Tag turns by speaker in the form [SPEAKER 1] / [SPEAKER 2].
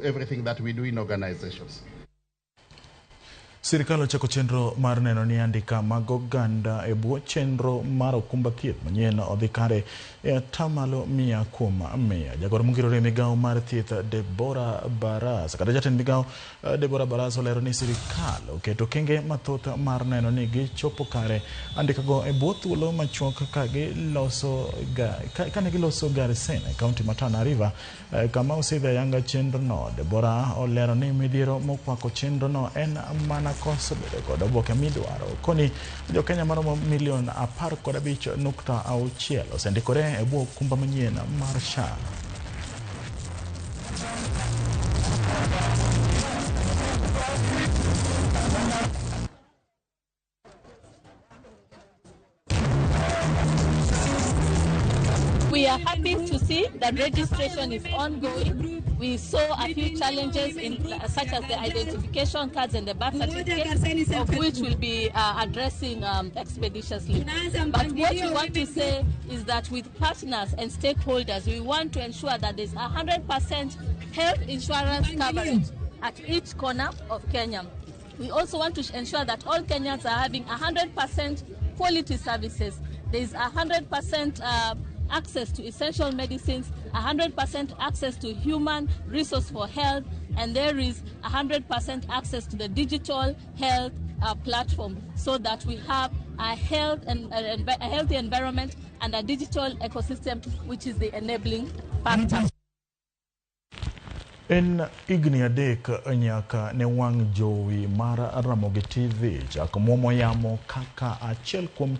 [SPEAKER 1] Everything that we do in organizations.
[SPEAKER 2] Sirkal ochako chenro mar neno ni andika mag oganda e bwo chenro mar okumba thieth manyien odhi kare e atamalo 100%. Jagoro mongirore e migawo mar thieth Deborah Barasa kata jatend migawo Deborah Barasa olero ni sirkal oketo okenge mathoth mar neno ni gichopo kare andikago e bwo thuolo machuok ka giloso ga, kane giloso Garsen e kaunti ma Tana River. Kama osidhe ayanga chenrono, Deborah olero ni midhiero mokwako chenrono en mana koso bedo kod oboke midwaro. Koni jo-Kenya maromo milion 15.6 osendikore e bwo okumba manyien mar SHA.
[SPEAKER 3] We are happy to see that registration is ongoing. We saw a few challenges in, such as the identification cards and the birth certificates, of which we'll be addressing expeditiously. But what we want to say is that with partners and stakeholders, we want to ensure that there's 100% health insurance coverage at each corner of Kenya. We also want to ensure that all Kenyans are having 100% quality services. There is 100% access to essential medicines, 100% access to human resource for health, and there is 100% access to the digital health platform, so that we have a health and a healthy environment and a digital ecosystem, which is the enabling factor.
[SPEAKER 2] En higni 3 nyaka ne wang' jowi mar Ramogi TV chak muomo yamo kaka achiel kuom